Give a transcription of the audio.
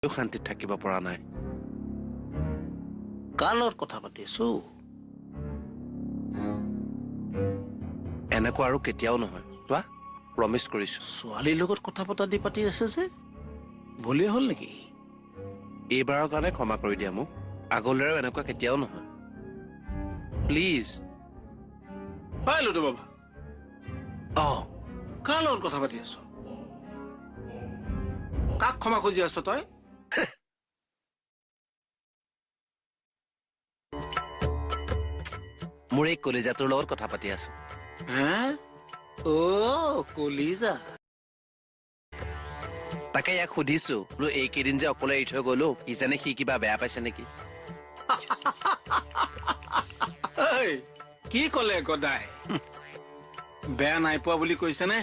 শান্তিত থাকিব পৰা নাই। কাৰ লগত কথা পাতিছো? এনেকুৱা আৰু কেতিয়াও নহয়, চোৱা, প্ৰমিচ কৰিছো। ছোৱালীৰ লগত কথা পতা দি পাতি আছে যে, ভুলেই হ'ল নেকি? এইবাৰৰ কাৰণে ক্ষমা কৰি দিয়া মোক, আগলৈ আৰু এনেকুৱা কেতিয়াও নহয়, প্লিজ। পাইলো তো বাবা। অ। কাৰ লগত কথা পাতি আছ? কাক ক্ষমা খুজি আছ তই? মোৰ এই কলিজাটোৰ লগত কথা পাতি আছো। হে? অ কলিজা। তাকে ইয়াক সুধিছো বোলো, এইকেইদিন যে অকলে এৰি থৈ গলো, কিজানি সি কিবা বেয়া পাইছে নেকি? ঐ, কি কলে গদাই? বেয়া নাই পোৱা বুলি কৈছেনে?